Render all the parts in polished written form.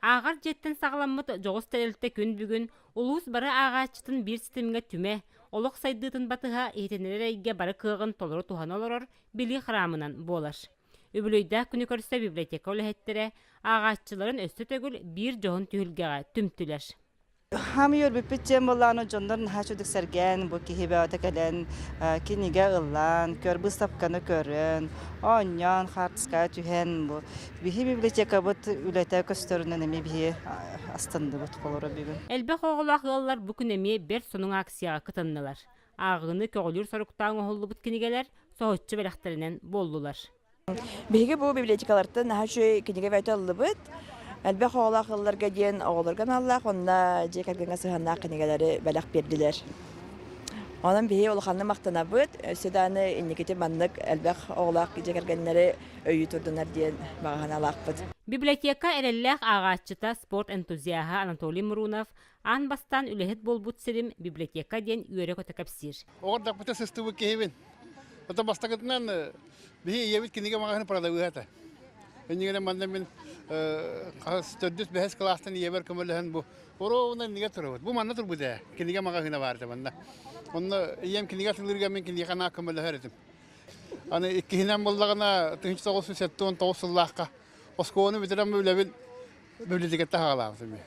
Ааҕар дьиэттэн саҕаламмыт дьоҕус тэрилтэ күн бүгүн улуус бары ааҕааччытын биир ситимҥэ түмэ, олох сайдыытын батыһа иһитиннэрэр эйгэ бары кыаҕын толору туһана олорор билии храмынан буолар. Үбүлүөйдээх күнү көрсө библиотека үлэһиттэрэ ааҕааччыларын өссө төгүл биир дьоһун түһүлгэҕэ түмтүлэр. Хаамыы үөрбүппүт диэн буоллаҕына дьоннор наһаа үчүгдүк сэргээн бу киһи бөҕөтө кэлэн кинигэ ыллаан, көр быыстапканы көрөн, оонньоон, хаартыскаҕа түһэн бу биһи библиотекабыт үлэтэ көстөрүнэн эмиэ биһи астынныбыт холоро бүгүн. Элбэх оҕолоох ыаллар бу күн эмиэ бэрт сонун акцияҕа кытыннылар. Ааҕыыны көҕүлүүр соруктаах оҥоһуллубут кинигэлэр соһуччу бэлэхтэринэн буоллулар. Биһиги бу библиотекалартан наһаа үчүгэй кинигэ бэйэтэ ыллыбыт. Элбэх оҕолоох ыалларга диэн оҕолорго аналлаах уонна дьиэ кэргэҥҥэ сыһыаннаах кинигэлэри бэлэх биэрдилэр. Онон биһиги улаханнык махтанабыт. Өссө даҕаны инникитин маннык элбэх оҕолоох дьиэ кэргэннэри өйүү турдунар диэн баҕа санаалаахпыт. Библиотека эрэллээх ааҕааччыта, спорт энтузиаһа Анатолий Мурунов аан бастаан үлэһит буолбут сирим библиотека диэн үөрэ-көтө кэпсиир. Оҕордохпута сыстыбыт киһибин. Ото бастакытынан биһи ийэбит кинигэ маҕаһыын продавыһа этэ. Иннигинэ манна мин хас төрдүс бэһис кылаастан ийэбэр көмөлөһөн бу оруобуна иннигэ турабыт. Бу манна турбут ээ. Кинигэ маҕаһыына баар этэ манна. Онно ийэм кинигэ атыылыырга мин киниэхэ наак көмөлөһөр этим. Аны иккиһинэн буоллаҕына 1979 сыллаахха оскуоланы бүтэрэн үлэбин библиотекаттан хаалаабытым.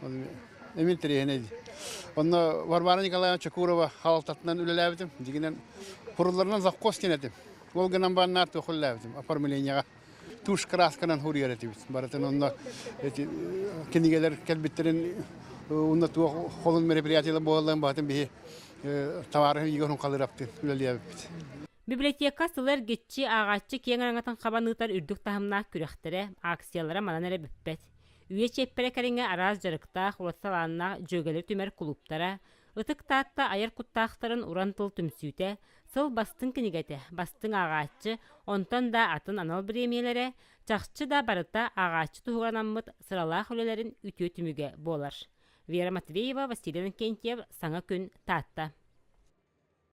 Эми интэриэһинэй. Онно Варвара Николаевна Чекурова халалтатынан үлэлээбитим. Дьигинэн курулларынан завхоз диэн этим. Ол гынан баран туох үлэлээбитим оформлениеҕа. Тушь красканан хуруйар этибит. Барытын онно эти кинигэлэр кэлбиттэрин уонна туох холун мероприятиелар буолалларын баһытын биһи товарыһым Игорь Халыраптын үлэлиэбиппит. Библиотека сылы эргиччи ааҕааччы киэҥ араҥатын хабан ыытар үрдүк таһымнаах күрэхтэрэ, акциялара манан эрэ бүппэт. Үйэ чиэппэрэ кэриҥэ араас дьарыктаах, ураты талааннаах дьүөгэлэри түмэр кулууптара, Ытык Таатта айар куттаахтарын уран тыл түмсүүтэ, сыл бастыҥ кинигэтэ, бастыҥ ааҕааччы, онтон да атын анал бириэмийэлэрэ, чахчы да барыта ааҕааччы туһугар анаммыт сыралаах үлэлэрин үтүө түмүгэ буолар. Вера Матвеева, Василий Иннокентьев, Саҥа күн, Таатта.